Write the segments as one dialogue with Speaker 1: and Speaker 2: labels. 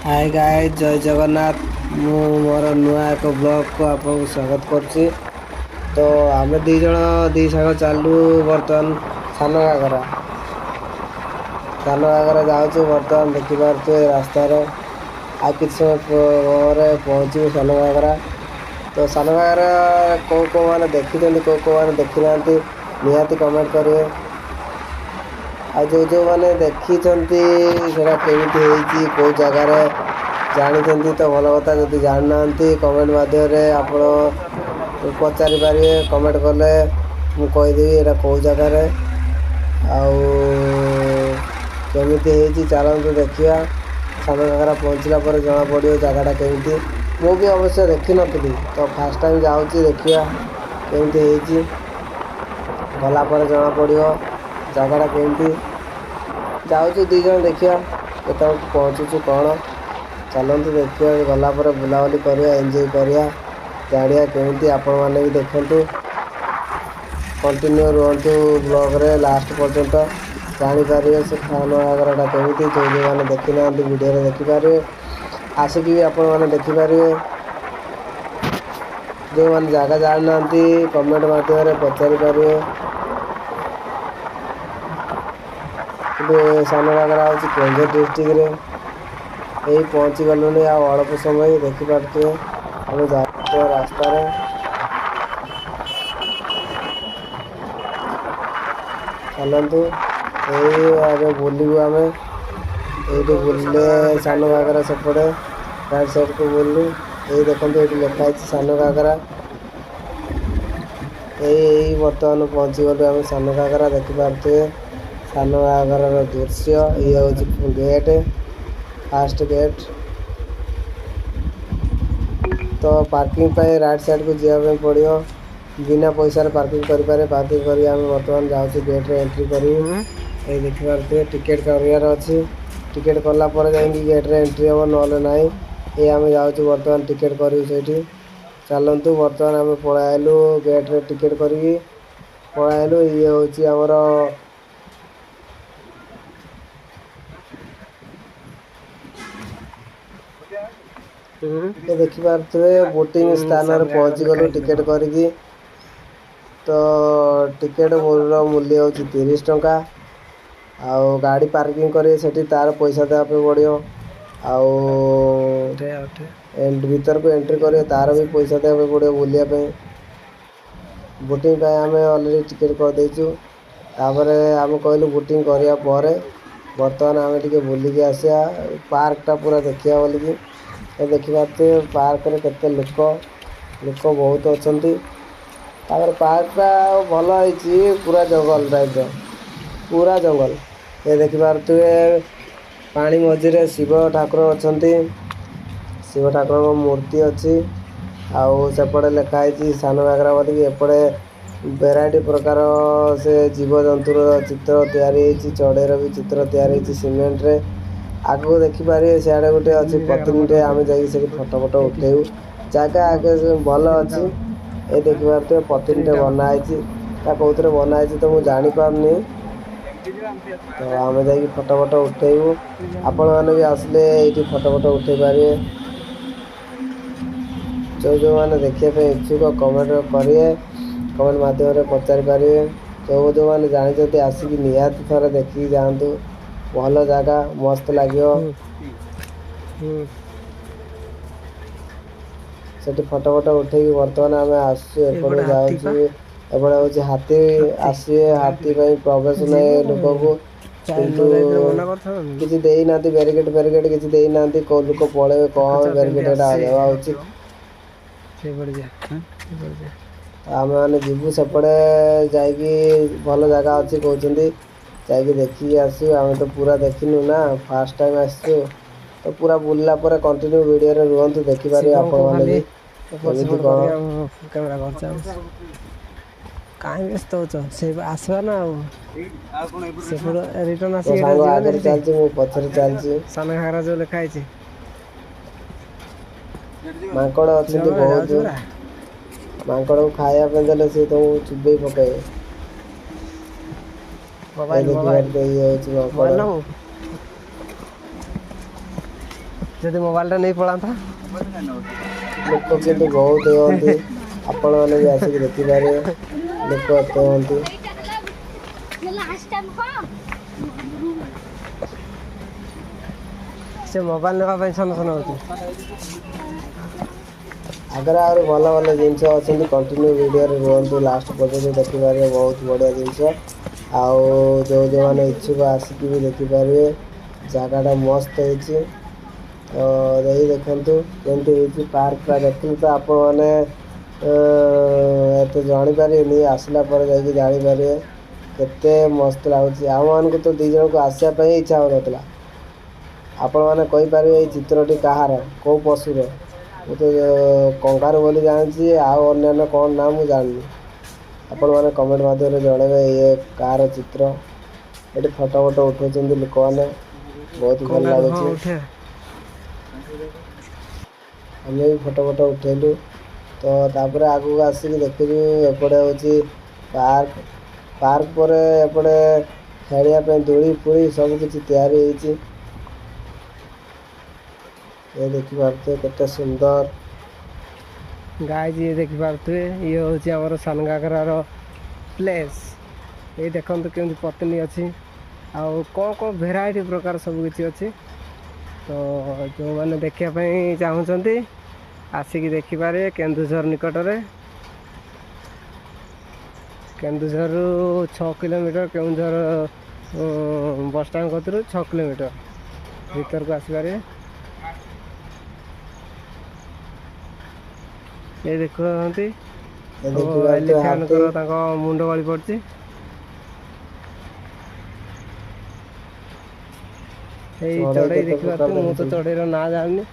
Speaker 1: ହାଏ ଗାଏ, ଜୟ ଜଗନ୍ନାଥ। ମୁଁ ମୋର ନୂଆ ଏକ ବ୍ଲଗ୍କୁ ଆପଣଙ୍କୁ ସ୍ୱାଗତ କରୁଛି। ତ ଆମେ ଦୁଇ ଜଣ ଦୁଇ ସାଙ୍ଗ ଚାଲିଲୁ ବର୍ତ୍ତମାନ ସାନ ଘାଗରା। ସାନ ଘାଗରା ଯାଉଛୁ ବର୍ତ୍ତମାନ, ଦେଖିପାରୁଥିବେ ରାସ୍ତାରେ। ଆଉ କିଛି ସମୟ ପରେ ପହଞ୍ଚିବୁ ସାନ ଘାଗରା। ତ ସାନ ଘାଗରା କେଉଁ କେଉଁମାନେ ଦେଖିଛନ୍ତି, କେଉଁ କେଉଁମାନେ ଦେଖିନାହାନ୍ତି, ନିହାତି କମେଣ୍ଟ କରିବେ। ଆଉ ଯେଉଁ ଯେଉଁମାନେ ଦେଖିଛନ୍ତି, ସେଇଟା କେମିତି ହେଇଛି, କେଉଁ ଜାଗାରେ ଜାଣିଛନ୍ତି ତ ଭଲ କଥା। ଯଦି ଜାଣିନାହାନ୍ତି, କମେଣ୍ଟ ମାଧ୍ୟମରେ ଆପଣ ପଚାରି ପାରିବେ। କମେଣ୍ଟ କଲେ ମୁଁ କହିଦେବି ଏଇଟା କେଉଁ ଜାଗାରେ ଆଉ କେମିତି ହେଇଛି। ଚାଲନ୍ତୁ ଦେଖିବା। ସାନ ଘାଗରା ପହଞ୍ଚିଲା ପରେ ଜଣାପଡ଼ିବ ଜାଗାଟା କେମିତି। ମୁଁ ବି ଅବଶ୍ୟ ଦେଖିନଥିଲି, ତ ଫାର୍ଷ୍ଟ ଟାଇମ୍ ଯାଉଛି। ଦେଖିବା କେମିତି ହେଇଛି, ଗଲା ପରେ ଜଣାପଡ଼ିବ ଜାଗାଟା କେମିତି। ଯାଉଛୁ ଦୁଇ ଜଣ, ଦେଖିବା କେତେବେଳକୁ ପହଞ୍ଚୁଛୁ କ'ଣ। ଚାଲନ୍ତୁ ଦେଖିବା, ଗଲା ପରେ ବୁଲାବୁଲି କରିବା, ଏନ୍ଜୟ କରିବା, ଜାଣିବା କେମିତି। ଆପଣମାନେ ବି ଦେଖନ୍ତୁ, କଣ୍ଟିନ୍ୟୁ ରୁହନ୍ତୁ ବ୍ଲଗ୍ରେ ଲାଷ୍ଟ ପର୍ଯ୍ୟନ୍ତ, ଜାଣିପାରିବେ ସେ ସାନ ଘାଗରାଟା କେମିତି। ଯେଉଁ ଯେଉଁମାନେ ଦେଖିନାହାନ୍ତି, ଭିଡ଼ିଓରେ ଦେଖିପାରିବେ, ଆସିକି ବି ଆପଣମାନେ ଦେଖିପାରିବେ। ଯେଉଁମାନେ ଜାଗା ଜାଣିନାହାନ୍ତି, କମେଣ୍ଟ ମାଧ୍ୟମରେ ପଚାରି ପାରିବେ। କିନ୍ତୁ ସାନ ଘାଗରା ହେଉଛି କେନ୍ଦୁଝର ଡିଷ୍ଟ୍ରିକ୍ଟରେ। ଏଇ ପହଞ୍ଚି ଗଲୁଣି, ଆଉ ଅଳ୍ପ ସମୟ। ଦେଖିପାରୁଥିବେ ଆମେ ଯାଉଥିବା ରାସ୍ତାରେ। ଚାଲନ୍ତୁ, ଏଇ ଏବେ ବୁଲିବୁ ଆମେ। ଏଇଠି ବୁଲିଲେ ସାନ ଘାଗରା ସେପଟେ ରାଇଟ୍ ସାଇଡ଼୍କୁ ବୁଲିଲୁ। ଏଇ ଦେଖନ୍ତୁ, ଏଇଠି ଲେଖା ହେଇଛି ସାନ ଘାଗରା। ଏଇ ଏଇ ବର୍ତ୍ତମାନ ପହଞ୍ଚିଗଲୁ ଆମେ ସାନ ଘାଗରା। ଦେଖିପାରୁଥିବେ ସାନ ଘାଗରାର ଦୃଶ୍ୟ। ଇଏ ହେଉଛି ଗେଟ୍, ଫାଷ୍ଟ ଗେଟ୍। ତ ପାର୍କିଂ ପାଇଁ ରାଇଟ୍ ସାଇଡ଼୍କୁ ଯିବା ପାଇଁ ପଡ଼ିବ। ବିନା ପଇସାରେ ପାର୍କିଂ କରିପାରିବେ। ପାର୍କିଂ କରି ଆମେ ବର୍ତ୍ତମାନ ଯାଉଛୁ, ଗେଟ୍ରେ ଏଣ୍ଟ୍ରି କରିବୁ। ଏଇ ଦେଖିପାରୁଥିବେ, ଟିକେଟ୍ କରିବାର ଅଛି। ଟିକେଟ୍ କଲା ପରେ ଯାଇକି ଗେଟ୍ରେ ଏଣ୍ଟ୍ରି ହେବ, ନହେଲେ ନାହିଁ। ଏଇ ଆମେ ଯାଉଛୁ ବର୍ତ୍ତମାନ, ଟିକେଟ୍ କରିବୁ ସେଇଠି। ଚାଲନ୍ତୁ, ବର୍ତ୍ତମାନ ଆମେ ପଳେଇ ଆଇଲୁ, ଗେଟ୍ରେ ଟିକେଟ୍ କରିକି ପଳେଇ ଆଇଲୁ। ଇଏ ହେଉଛି ଆମର ଦେଖିପାରୁଥିବେ, ବୋଟିଂ ସ୍ଥାନରେ ପହଞ୍ଚିଗଲୁ ଟିକେଟ୍ କରିକି। ତ ଟିକେଟ୍ ର ମୂଲ୍ୟ ହେଉଛି 30 ଟଙ୍କା। ଆଉ ଗାଡ଼ି ପାର୍କିଂ କରିବେ ସେଠି, ତାର ପଇସା ଦେବା ପାଇଁ ପଡ଼ିବ। ଆଉ ଭିତରକୁ ଏଣ୍ଟ୍ରି କରିବେ, ତାର ବି ପଇସା ଦେବା ପାଇଁ ପଡ଼ିବ ବୁଲିବା ପାଇଁ। ବୋଟିଂ ପାଇଁ ଆମେ ଅଲରେଡ଼ି ଟିକେଟ୍ କରିଦେଇଛୁ। ତାପରେ ଆମେ କହିଲୁ ବୋଟିଂ କରିବା ପରେ ବର୍ତ୍ତମାନ ଆମେ ଟିକେ ବୁଲିକି ଆସିବା, ପାର୍କଟା ପୁରା ଦେଖିବା ବୋଲିକି। ଏ ଦେଖିପାରୁଥିବେ ପାର୍କରେ କେତେ ଲୋକ, ଲୋକ ବହୁତ ଅଛନ୍ତି। ତାପରେ ପାର୍କଟା ଭଲ ହେଇଛି, ପୁରା ଜଙ୍ଗଲ ଟାଇପ୍ର, ପୁରା ଜଙ୍ଗଲ। ଏ ଦେଖିପାରୁଥିବେ, ପାଣି ମଝିରେ ଶିବ ଠାକୁର ଅଛନ୍ତି, ଶିବ ଠାକୁରଙ୍କ ମୂର୍ତ୍ତି ଅଛି। ଆଉ ସେପଟେ ଲେଖା ହେଇଛି ସାନ ଘାଗରା ବୋଲିକି। ଏପଟେ ଭେରାଇଟି ପ୍ରକାର ସେ ଜୀବଜନ୍ତୁର ଚିତ୍ର ତିଆରି ହେଇଛି, ଚଢ଼େଇର ବି ଚିତ୍ର ତିଆରି ହେଇଛି ସିମେଣ୍ଟରେ। ଆଗକୁ ଦେଖିପାରିବେ, ସିଆଡ଼େ ଗୋଟେ ଅଛି ପତ୍ନୀଟେ। ଆମେ ଯାଇକି ସେଠି ଫଟୋ ଫଟୋ ଉଠେଇବୁ। ଜାଗା ଆଗେ ଭଲ ଅଛି। ଏ ଦେଖିପାରୁଥିବେ, ପତ୍ନୀଟେ ବନା ହେଇଛି। ତା କେଉଁଥିରେ ବନା ହେଇଛି ତ ମୁଁ ଜାଣିପାରୁନି। ତ ଆମେ ଯାଇକି ଫଟୋ ଫଟୋ ଉଠେଇବୁ। ଆପଣମାନେ ବି ଆସିଲେ ଏଇଠି ଫଟୋ ଫଟୋ ଉଠେଇ ପାରିବେ। ଯେଉଁ ଯେଉଁମାନେ ଦେଖିବା ପାଇଁ ଇଚ୍ଛୁକ, କମେଣ୍ଟ କରିବେ, କମେଣ୍ଟ ମାଧ୍ୟମରେ ପଚାରି ପାରିବେ। ଯେଉଁ ଯେଉଁମାନେ ଜାଣିଛନ୍ତି, ଆସିକି ନିହାତି ଥରେ ଦେଖିକି ଯାଆନ୍ତୁ। ଭଲ ଜାଗା, ମସ୍ତ ଲାଗିବ। ସେଠି ଫଟୋ ଫଟୋ ଉଠେଇକି ବର୍ତ୍ତମାନ ଆମେ ଆସୁଛୁ, ଏପଟେ ଯାଉଛୁ। ଏପଟେ ହେଉଛି ହାତୀ ଆସିବେ, ହାତୀ ପାଇଁ ପ୍ରବେଶ ନାହିଁ ଲୋକକୁ। କିନ୍ତୁ କିଛି ଦେଇନାହାନ୍ତି, ବ୍ୟାରିକେଡ଼ ଫ୍ୟାରିକେଡ଼ କିଛି ଦେଇନାହାନ୍ତି। କେଉଁ ଲୋକ ପଳେଇବେ କ'ଣ? ବ୍ୟାରିକେଡ଼ ଏଟା ଦେବା ଉଚିତ। ଆମେମାନେ ଯିବୁ ସେପଟେ, ଯାଇକି ଭଲ ଜାଗା ଅଛି କହୁଛନ୍ତି, ଯାଇକି ଦେଖିକି ଆସିବୁ। ଆମେ ତ ପୁରା ଦେଖିନୁ ନା, ଫାର୍ଷ୍ଟ ଟାଇମ୍ ଆସିଛୁ। ତ ପୁରା ବୁଲିଲା ପରେ କଣ୍ଟିନ୍ୟୁ ଭିଡ଼ିଓରେ ରୁହନ୍ତୁ, ଦେଖିପାରିବେ ଆପଣମାନେ ବି କେମିତି କ'ଣ।
Speaker 2: କ୍ୟାମେରା କରୁଛ, କାହିଁ ବ୍ୟସ୍ତ ହେଉଛ? ସେ ଆସିବା ନା ଆଉ ସେପଟୁ ରିଟର୍ନ
Speaker 1: ମୋ
Speaker 2: ଆସିକି
Speaker 1: ସାଙ୍ଗ
Speaker 2: ଯିବା।
Speaker 1: ଆଗରେ ଚାଲିଛି, ମୁଁ ପଛରେ ଚାଲିଛି।
Speaker 2: ସାନ ଘାଗରା ଯୋଉ ଲେଖା ହେଇଛି।
Speaker 1: ମାଙ୍କଡ଼ ଅଛନ୍ତି ବହୁତ। ମାଙ୍କଡ଼କୁ ଖାଇବା ପାଇଁ ଦେଲେ ସେ ତମକୁ ଚୁବେଇ ପକାଇବେ।
Speaker 2: ମୋବାଇଲ, ମୋବାଇଲ,
Speaker 1: ଦେଖିପାରୁଥିବେ, ଇଏ ହେଉଛି ମାଙ୍କଡ଼।
Speaker 2: ମୋବାଇଲ ନେବୁ? ଯଦି ମୋବାଇଲଟା ନେଇ ପଳାନ୍ତା।
Speaker 1: ଲୋକ କିନ୍ତୁ ବହୁତ ହୁଅନ୍ତି, ଆପଣମାନେ ବି ଆସିକି ଦେଖିପାରିବେ। ଲୋକ ଏତେ ହୁଅନ୍ତି।
Speaker 2: ସେ ମୋବାଇଲ ନେବା ପାଇଁ ସନ ସନ ହେଉଛି।
Speaker 1: ଆଗରେ ଆହୁରି ଭଲ ଭଲ ଜିନିଷ ଅଛନ୍ତି। କଣ୍ଟିନ୍ୟୁ ଭିଡ଼ିଓରେ ରୁହନ୍ତୁ, ଲାଷ୍ଟ ପର୍ଯ୍ୟନ୍ତ ଦେଖିପାରିବେ, ବହୁତ ବଢ଼ିଆ ଜିନିଷ। ଆଉ ଯେଉଁ ଯେଉଁମାନେ ଇଚ୍ଛୁକ ଆସିକି ବି ଦେଖିପାରିବେ, ଜାଗାଟା ମସ୍ତ ହେଇଛି। ତ ଦେଇ ଦେଖନ୍ତୁ କେମିତି ହେଇଛି ପାର୍କଟା। ଦେଖିଲେ ତ ଆପଣମାନେ ଏତେ ଜାଣିପାରିବେନି, ଆସିଲା ପରେ ଯାଇକି ଜାଣିପାରିବେ କେତେ ମସ୍ତ ଲାଗୁଛି। ଆମମାନଙ୍କୁ ତ ଦୁଇ ଜଣଙ୍କୁ ଆସିବା ପାଇଁ ଇଚ୍ଛା ହେଉନଥିଲା। ଆପଣମାନେ କହିପାରିବେ ଏଇ ଚିତ୍ରଟି କାହାର, କେଉଁ ପଶୁର? ମୁଁ ତ କଙ୍ଗାରୁ ବୋଲି ଜାଣିଛି, ଆଉ ଅନ୍ୟାନ୍ୟ କ'ଣ ନାଁ ମୁଁ ଜାଣିନି। ଆପଣମାନେ କମେଣ୍ଟ ମାଧ୍ୟମରେ ଜଣାଇବେ ଇଏ କାହାର ଚିତ୍ର। ଏଠି ଫଟୋ ଫଟୋ ଉଠାଉଛନ୍ତି ଲୋକମାନେ, ବହୁତ ଭଲ
Speaker 2: କଙ୍ଗାରୁ, ହଁ।
Speaker 1: ଲାଗୁଛି।
Speaker 2: ଉଠେ।
Speaker 1: ଆମେ ବି ଫଟୋ ଫଟୋ ଉଠେଇଲୁ। ତ ତାପରେ ଆଗକୁ ଆସିକି ଦେଖୁଛୁ, ଏପଟେ ହେଉଛି ପାର୍କ। ପାର୍କ ପରେ ଏପଟେ ଖେଳିବା ପାଇଁ ଦୋଳି ଫୋଳି ସବୁ କିଛି ତିଆରି ହେଇଛି। ଏ ଦେଖିପାରୁଥିବେ କେତେ ସୁନ୍ଦର।
Speaker 2: ଗାଇଜ, ଇଏ ଦେଖିପାରୁଥିବେ, ଇଏ ହେଉଛି ଆମର ସାନଘାଗରାର ପ୍ଲେସ୍। ଏଇ ଦେଖନ୍ତୁ କେମିତି ପତ୍ନୀ ଅଛି ଆଉ କ'ଣ କ'ଣ ଭେରାଇଟି ପ୍ରକାର ସବୁ କିଛି ଅଛି। ତ ଯେଉଁମାନେ ଦେଖିବା ପାଇଁ ଚାହୁଁଛନ୍ତି, ଆସିକି ଦେଖିପାରିବେ କେନ୍ଦୁଝର ନିକଟରେ। କେନ୍ଦୁଝରରୁ 6 କିଲୋମିଟର, କେନ୍ଦୁଝର ବସଷ୍ଟାଣ୍ଡ କତିରୁ 6 କିଲୋମିଟର ଭିତରକୁ ଆସିପାରିବେ। ଏ ଦେଖୁଛନ୍ତି
Speaker 1: ଏ ଦେଖିପାରୁଥିବେ ହାତୀ।
Speaker 2: ଏଲିଫ୍ୟାଣ୍ଟଙ୍କର ତାଙ୍କ ମୁଣ୍ଡ ଗଳି ପଡ଼ିଛି। ଏଇ
Speaker 1: ଚଢ଼େଇ
Speaker 2: ଚଢ଼େଇ
Speaker 1: କେତେ ପ୍ରକାର
Speaker 2: ଦେଖିପାରୁଥିବେ। ମୁଁ ତ
Speaker 1: ଦେଖୁଛନ୍ତି।
Speaker 2: ଚଢ଼େଇର ନାଁ ଜାଣିନି।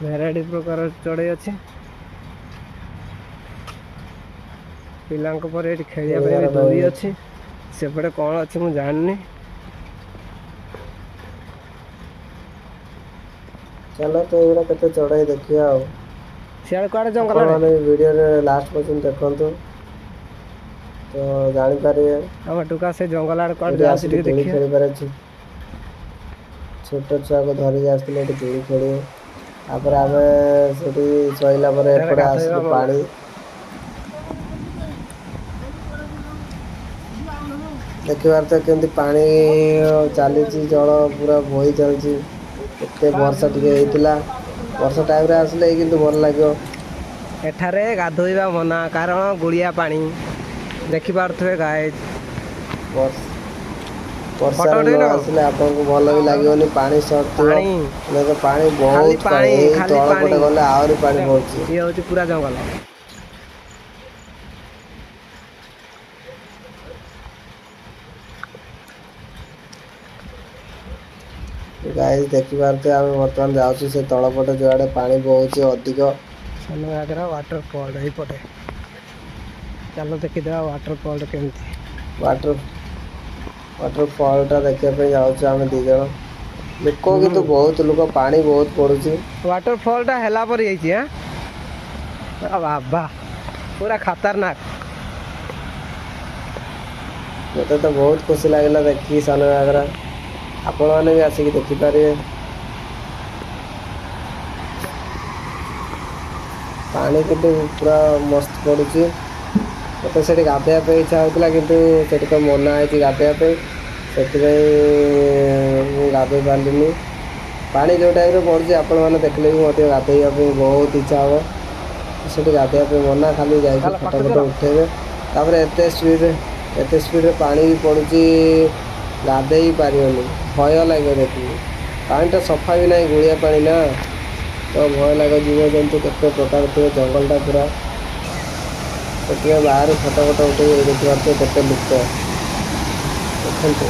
Speaker 2: ଭେରାଇଟି ପ୍ରକାର ଚଢ଼େଇ ଅଛି। ପିଲାଙ୍କ ପରେ ଏଠି ଖେଳିବା ପାଇଁ ବି
Speaker 1: ଖେଳିବାର
Speaker 2: ଦୋଳି
Speaker 1: ପାଇଁ
Speaker 2: ଅଛି। ସେପଟେ କ'ଣ ଅଛି ମୁଁ ଜାଣିନି।
Speaker 1: ଚାଲ ତ, ଏଗୁଡ଼ା କେତେ ଚଢ଼େଇ ଦେଖିବା ଆଉ।
Speaker 2: ସିଆଡ଼େ କୁଆଡ଼େ ଜଙ୍ଗଲ ଆଡ଼େ।
Speaker 1: ଆପଣମାନେ ଭିଡ଼ିଓରେ ଲାଷ୍ଟ ପର୍ଯ୍ୟନ୍ତ ଦେଖନ୍ତୁ ତ ଜାଣିପାରିବେ।
Speaker 2: ଆମ ଟୁକା ସେ ଜଙ୍ଗଲ ଆଡ଼େ କୁଆଡ଼େ
Speaker 1: ଏଠି
Speaker 2: ଯାଉଛି,
Speaker 1: ଆସିକି
Speaker 2: ଟିକେ
Speaker 1: ଦୋଳି
Speaker 2: ଦେଖିବା।
Speaker 1: ଖେଳିପାରେ। ଛୋଟ ଛୁଆକୁ ଧରିକି ଆସିଥିଲେ, ଏଠି ଦୋଳି ଖେଳିବେ। ତାପରେ ଆମେ ସେଠି ସରିଲା ପରେ
Speaker 2: ଏଠାରେ
Speaker 1: ଏପଟେ
Speaker 2: ଗାଧୋଇବା
Speaker 1: ଆସିଲୁ
Speaker 2: ମନା।
Speaker 1: ପାଣି। ଦେଖିବାର ତ କେମିତି ପାଣି ଚାଲିଛି, ଜଳ ପୁରା ବୋହି ଚାଲିଛି। କେତେ ବର୍ଷା ଟିକେ ହେଇଥିଲା। ବର୍ଷା ଟାଇମ୍ରେ ଆସିଲେ କିନ୍ତୁ ଭଲ ଲାଗିବ।
Speaker 2: ଏଠାରେ ଗାଧୋଇବା ମନା, କାରଣ ଗୋଳିଆ ପାଣି। ଦେଖିପାରୁଥିବେ ଗାଇଜ। ଫଟୋ
Speaker 1: ବର୍ଷାରେ ନ
Speaker 2: ଉଠେଇନ କଣ?
Speaker 1: ଆସିଲେ ଆପଣଙ୍କୁ ଭଲ ବି ଲାଗିବନି। ପାଣି ସର୍ଟ ଥିବ।
Speaker 2: ପାଣି
Speaker 1: ତ ପାଣି
Speaker 2: ଖାଲି
Speaker 1: ବହୁତ
Speaker 2: ପାଣି,
Speaker 1: ପାଣି। ଏଇ
Speaker 2: ଖାଲି
Speaker 1: ତଳ
Speaker 2: ପାଣି।
Speaker 1: ପଟେ ଗଲେ ଆହୁରି ପାଣି ପଡୁଛି।
Speaker 2: ଇଏ ହେଉଛି ପୁରା ଜଙ୍ଗଲ।
Speaker 1: ଗାଇଜ, ଦେଖିପାରୁଥିବେ, ଆମେ ବର୍ତ୍ତମାନ ଯାଉଛୁ ସେ ତଳ ପଟେ, ଯୁଆଡ଼େ ପାଣି ବହୁଛି ଅଧିକ।
Speaker 2: ସାନ ଘାଗରା ୱାଟରଫଲ୍ ଏଇପଟେ। ଚାଲ ଦେଖିଦେବା ୱାଟରଫଲ୍ କେମିତି।
Speaker 1: ୱାଟର ଫଲ୍ଟା ଦେଖିବା ପାଇଁ ଯାଉଛୁ ଆମେ ଦି ଜଣ। ଲୋକ କିନ୍ତୁ ବହୁତ ଲୋକ, ପାଣି ବହୁତ ପଡୁଛି।
Speaker 2: ୱାଟରଫଲ୍ଟା ହେଲା ପରି ହେଇଛି। ଆଁ ବାବା, ପୁରା ଖାତାରନାକ।
Speaker 1: ମୋତେ ତ ବହୁତ ଖୁସି ଲାଗିଲା ଦେଖିକି ସାନ ଘାଗରା। ଆପଣମାନେ ବି ଆସିକି ଦେଖିପାରିବେ। ପାଣି କିନ୍ତୁ ପୁରା ମସ୍ତ ପଡୁଛି। ମୋତେ ସେଠି ଗାଧୋଇବା ପାଇଁ ଇଚ୍ଛା ହେଉଥିଲା, କିନ୍ତୁ ସେଠି ତ ମନା ହେଇଛି ଗାଧୋଇବା ପାଇଁ, ସେଥିପାଇଁ ମୁଁ ଗାଧୋଇ ପାରିଲିନି। ପାଣି ଯେଉଁ ଟାଇପ୍ରେ ପଡ଼ୁଛି, ଆପଣମାନେ ଦେଖିଲେ ବି ମଧ୍ୟ ଗାଧୋଇବା ପାଇଁ ବହୁତ ଇଚ୍ଛା ହେବ। ସେଠି ଗାଧୋଇବା ପାଇଁ ମନା, ଖାଲି ଯାଇକି
Speaker 2: ଚାଲ,
Speaker 1: ଫଟୋ
Speaker 2: ପାଖକୁ
Speaker 1: ଫଟୋ
Speaker 2: ଚାଲ।
Speaker 1: ଉଠେଇବେ। ତାପରେ ଏତେ ସ୍ପିଡ଼ରେ ପାଣି ବି ପଡ଼ୁଛି, ଗାଧେଇ ପାରିବନି, ଭୟ ଲାଗିବ ଦେଖିକି। ପାଣିଟା ସଫା ବି ନାହିଁ, ଗୋଳିଆ ପାଣି ନା, ତ ଭୟ ଲାଗିବ। ଜୀବଜନ୍ତୁ କେତେ ପ୍ରକାର ଥିବେ, ଜଙ୍ଗଲଟା ପୁରା। ସେଥିପାଇଁ ବାହାରୁ ଫଟୋ ଫଟୋ ଉଠେଇ। ଦେଖିପାରୁଥିବେ କେତେ ଲୋକ, ଦେଖନ୍ତୁ।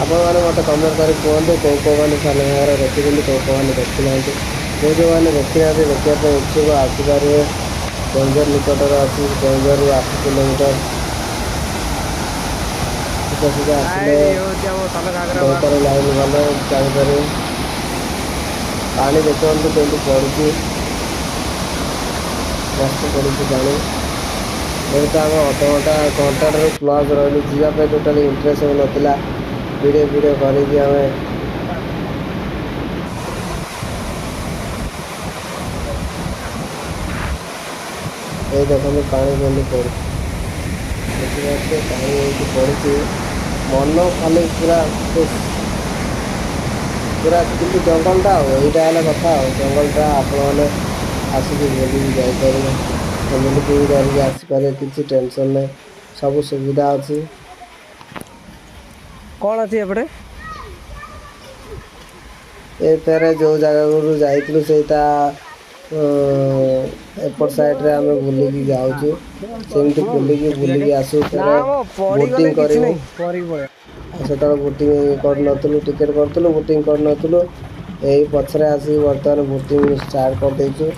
Speaker 1: ଆପଣମାନେ ମୋତେ କମେଣ୍ଟ କରି କୁହନ୍ତୁ, କେଉଁ କେଉଁମାନେ ସାନ ଘାଗରା ଦେଖିଛନ୍ତି, କେଉଁ କେଉଁମାନେ ଦେଖିନାହାନ୍ତି। ଯେଉଁ ଯେଉଁମାନେ ଦେଖିନାହାନ୍ତି, ଦେଖିବା ପାଇଁ ଇଚ୍ଛୁକ, ଆସିପାରିବେ। କେଉଁଝର ନିକଟରେ ଅଛି, କେଉଁଝରରୁ 8 କିଲୋମିଟର। ସିଧା ସିଧା ଆସିଲେ
Speaker 2: ଗାଇଜ, ଇଏ ହେଉଛି ଆମ ସାନ ଘାଗରା।
Speaker 1: ଦଇତାରି ଲାଇନ୍ ଗଲେ ଜାଣିପାରିବେ। ପାଣି ଦେଖନ୍ତୁ କେମିତି ପଡ଼ୁଛି, ମସ୍ତ ପଡ଼ୁଛି ପାଣି। ଏବେ ତ ଆମେ ଅଧଘଣ୍ଟା ଘଣ୍ଟାଟାରୁ ପ୍ଲସ୍ ରହିଲୁ। ଯିବା ପାଇଁ ଟୋଟାଲି ଇଣ୍ଟରେଷ୍ଟ ହେଉନଥିଲା। ଭିଡ଼ିଓ ଫିଡ଼ିଓ କରିକି ଆମେ ଏଇ ଦେଖନ୍ତୁ ପାଣି କେମିତି ପଡ଼ୁଛି, ଦେଖିପାରୁଥିବେ ପାଣି ଏଇଠି ପଡ଼ୁଛି। ମନ ଖାଲି ପୁରା ଖୁସ୍ ପୁରା। କିନ୍ତୁ ଜଙ୍ଗଲଟା ଆଉ ଏଇଟା ହେଲା କଥା। ଆଉ ଜଙ୍ଗଲଟା ଆପଣମାନେ ଆସିକି ବୁଲିକି ଯାଇପାରିବେ, ଫ୍ୟାମିଲିକୁ ବି ଧରିକି ଆସିପାରିବେ, କିଛି ଟେନସନ୍ ନାହିଁ, ସବୁ ସୁବିଧା ଅଛି।
Speaker 2: କ'ଣ ଅଛି ଏପଟେ?
Speaker 1: ଏ ଫେରେ ଯେଉଁ ଜାଗାକୁ ଯାଇଥିଲୁ ସେଇଟା ଏପଟ ସାଇଡ଼୍ରେ ଆମେ ବୁଲିକି ଯାଉଛୁ। ସେମିତି ବୁଲିକି ବୁଲିକି ଆସୁ,
Speaker 2: ନା
Speaker 1: ଫେରେ
Speaker 2: ମ ପଡ଼ିଗଲେ
Speaker 1: ବୋଟିଂ
Speaker 2: କିଛି
Speaker 1: କରିବୁ।
Speaker 2: ନାହିଁ, ପହଁରିକି ପଳେଇବା।
Speaker 1: ଆଉ ସେତେବେଳେ ବୋଟିଂ କରିନଥିଲୁ, ଟିକେଟ୍ କରିଥିଲୁ, ବୋଟିଂ କରିନଥିଲୁ। ଏଇ ପଛରେ ଆସିକି ବର୍ତ୍ତମାନ ବୋଟିଂ ଷ୍ଟାର୍ଟ କରିଦେଇଛୁ।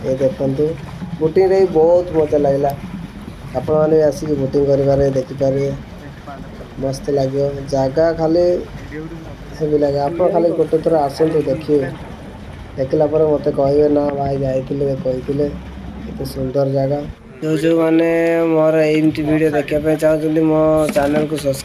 Speaker 1: ଏ ଦେଖନ୍ତୁ, ବୋଟିଂରେ ବି ବହୁତ ମଜା ଲାଗିଲା। ଆପଣମାନେ ବି ଆସିକି ବୋଟିଂ କରିପାରିବେ, ଦେଖିପାରିବେ, ମସ୍ତ ଲାଗିବ। ଜାଗା ଖାଲି ହେବି ଲାଗେ। ଆପଣ ଖାଲି ଗୋଟେ ଥର ଆସନ୍ତୁ, ଦେଖିବେ। ଦେଖିଲା ପରେ ମୋତେ କହିବେ, ନା ଭାଇ ଯାଇଥିଲେ କହିଥିଲେ ଏତେ ସୁନ୍ଦର ଜାଗା। ଯେଉଁ ଯେଉଁମାନେ ମୋର ଏମିତି ଭିଡ଼ିଓ ଦେଖିବା ପାଇଁ ଚାହୁଁଛନ୍ତି, ମୋ ଚ୍ୟାନେଲକୁ ସବସ୍କ୍ରାଇବ୍